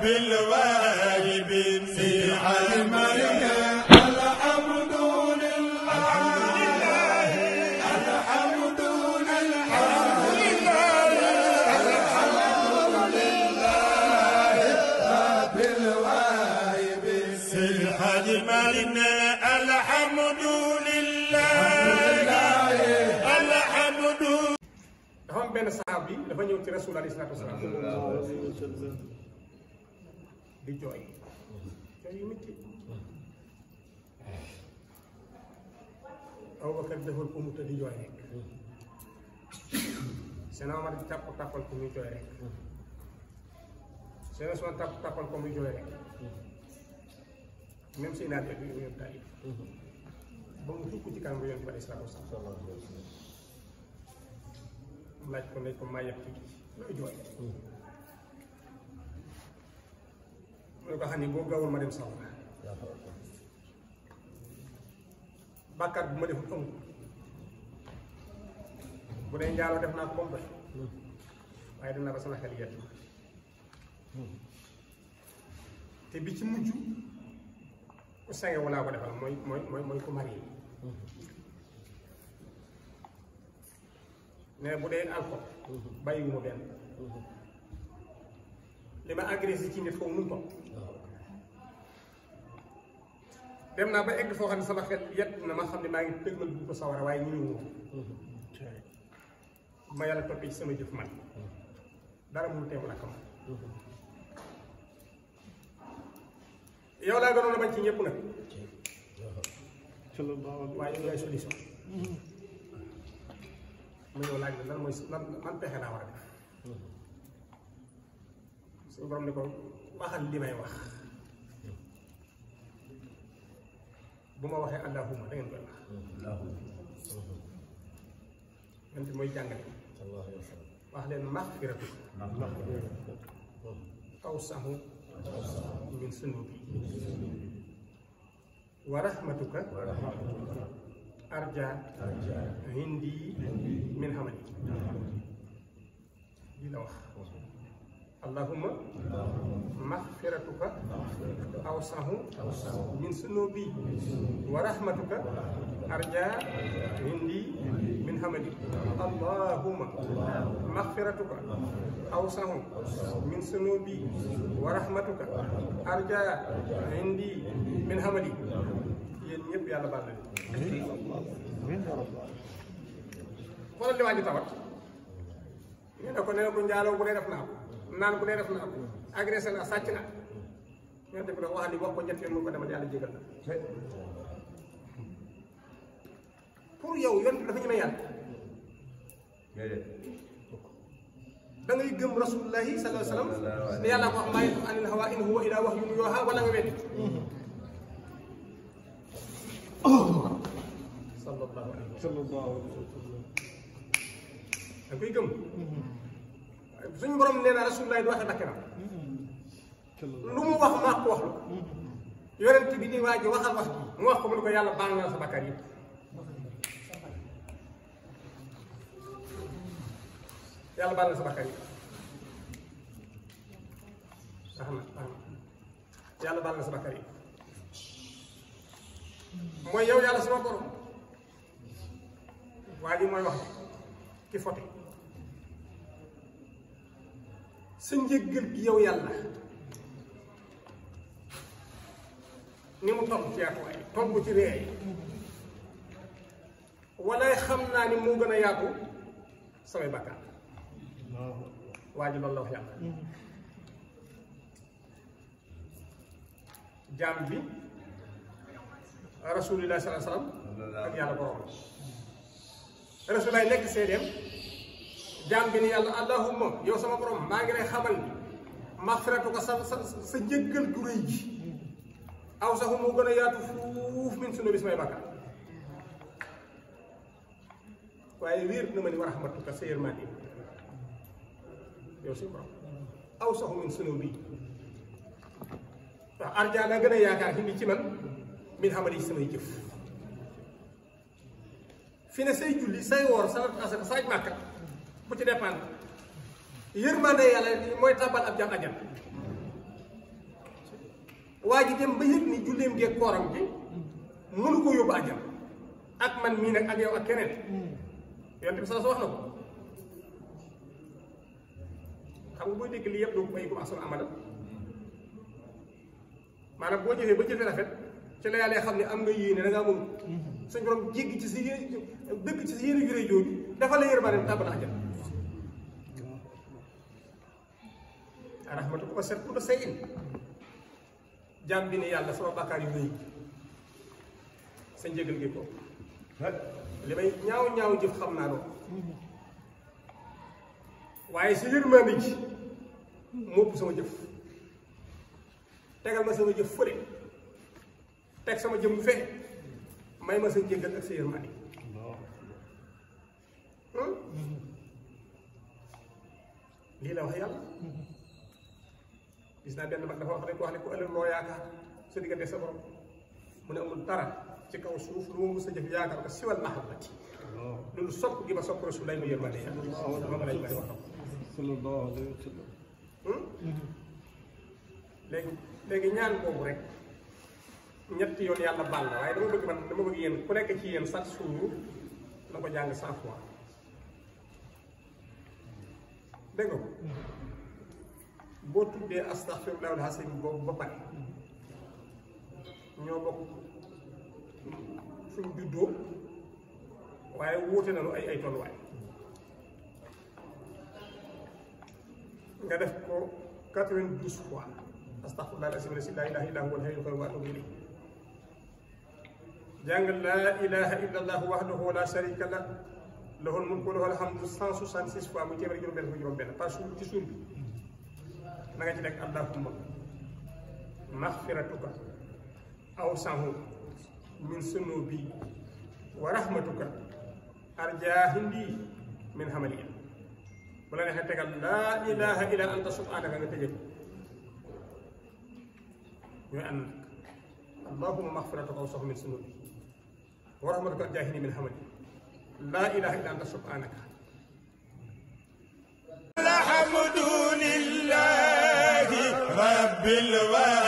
بالواجب في عملك الحمد dafa am benn saxaab bi dafa ñëw ci rasul alayhi salaatu wasalaam di jooy jooy yu métti Abubakar defal ko mu tëdd di jooy rek Seydina Omar di tàppal ko muy jooy rek Seydina Usmaan tàppal ko muy jooy rek même si naat bi yëpp taay ba mu tukk ci kanam Yonent bi alayhi salaatu wasalaam laaj ko ne ko maa yëpp ci looy jooy mu ne ko xam ni boo gawul ma dem sawara bàkkaat bu ma defut amul bu dee njaaloo def naa ko ba mu doy waaye dem naa ba sama xel yett te bi ci mujj ku sange walaa ko defal mooy ku marié mais bu dee alcool bàyyiwuma benn li ma agressé ci nit foofu mun ko dem naa ba egg foo xam ne sama xel yett na ma xam ne maa ngi dëgmal bu ko sawara waaye ñu ngi bu ma yàlla toppee ci sama jëf man dara mënu teew la kam yow laa gënoon a bañ ci ñëpp nag waaye yow yaay solution mu ñëw laaj la lan mooy man pexe laa war a def suñu borom ni ko waxal li may wax bu ma waxee allahumma da ngeen koy wax yonent mooy jàngale wax leen maxfiratu awsahu min sunubi wa rahmatuka arja hindi min hamadi di la wax allahumma maxfiratuka awsahu min sunubi wa rahmatuka arja hindi min hamadi allahumma maxfiratuka awsahu min sunubi wa rahmatuka arja hindi min hamadi yéen ñëpp yàlla baal na xoolal li waa ji tawat nee na ko njaaloo bu dee def naa ko naan bu dee def naa ko agressé naa sàcc naa ñoo def wax li wax ko ñett yoon mu ko demal yàlla jégal na pour yow yoon dafa ñeme yàlla da ngay gëm rasulullahi sallallahu alayhi wa sallam ne yàlla ko wax maa yantiqu anil hawaa in huwa illaa wahyun yuuhaa wala nga weddi sallallahu alayhi wa sallam da koy gëm suñu borom nee na rasulullahi du waxe bakkanam lu mu wax maa ko wax lu yonent bi ni waa ji waxal wax mu wax ko mu ne ko yàlla baal na sa bakkaar yëpp yàlla baal na sa bakkaar yëpp yàlla baal na sa bakkaar yëpp mooy yow yàlla sama borom waa ji mooy wax ki fote sa njëggal gi yow yàlla ni mu tomb ci yaatuwaay tomb ci réey walaay xam naa ni moo gën a yaatu samay bakkaar waa ji loolu la wax yàlla jaam bi rasulullah sallallahu alayhi wasallam ak yàlla borom rasulullah nekk seedeem jaam bi ni yàlla allahumma yow sama borom maa ngi lay xamal ni maxfiratu ko sa njëggal gu rëy ji aw saxu moo gën a yaatu fuuf min sunu bi samay bakkaar waaye wér na ma ni wa rahmatuka sa yërmande yow suñu borom aw saxu min sunu bi waaw arja la gën a yaakaar indi ci man min xamali samay jëf fi ne say julli say woor salatu asaka saaj màkka bu ci dépendre yërmande yàlla mooy tàbbal ab jàmm ajjan waa ji dem ba yëg ni julleem gee kooram gi mënu ko yóbbu àjjana ak man mii nag ak yow ak keneen yonent bi sa wax na ko xam nga booy dégg lii yëpp doo ko bay ko asul amala maanaam boo jëfee ba jëfee rafet ci la yàlla xam ne am nga yéene da ngaa moom suñ borom jéggi ci si yéen dëkk ci si yéen yu rëy jooju dafa la yërmande tàbbal àjjana rahmatu ko ba set ku da say in jàmm bi ne yàlla sama bàkkaar yu rëy sa njëgal gi ko li may ñaaw ñaaw jëf xam naa loolu waaye si yërmande ji mopp sama jëf tegal ma sama jëf fële teg sama jëm bu fee may ma sa njëgal ak sa yërmande lii la wax yàlla gis naa benn mag dafa wax rek wax ne ku ëllëg loo yaakaar sa diggante sa borom mu ne amul dara ci kaw suuf lu ma mës a jëf yaakaar ko siwal mahabbati loolu sopp gi ma sopp rasul lay mu yërmande yàlla moom lañ koy waxam sallallahu alayhi wa sallam léegi ñaan boobu rek ñetti yoon yàlla baal la waaye dama bëgg yéen ku nekk ci yéen chaque jour na ko jàng 100 fois dégg nga boo tuddee astaghfirullah al-azim boobu ba pare ñoo bokk suñ juddoo waaye wuute nañu ay tolluwaay nga def ko 92 fois astaghfirullah al-azim la ilaha illa huwa al-hayyul qayyum wa atubu ilayh jàng laa ilaha illa allah wahdahu la sharika lah lahul mulku wa lahul hamdu 166 fois mu téeméer juróom-benn par jour ci suur bi na nga ci nekk allahumma maghfiratuka awsahu min sunubi wa rahmatuka arjahindi min hamaliya bu la neexee tegal laa ilaha illa anta subhanaka nga tëjee ñooy ànd nag allahumma maghfiratuka awsahu min sunubi wa rahmatuka arjahindi min hamaliya laa ilaha illa anta subhanaka الحمد لله رب العالمين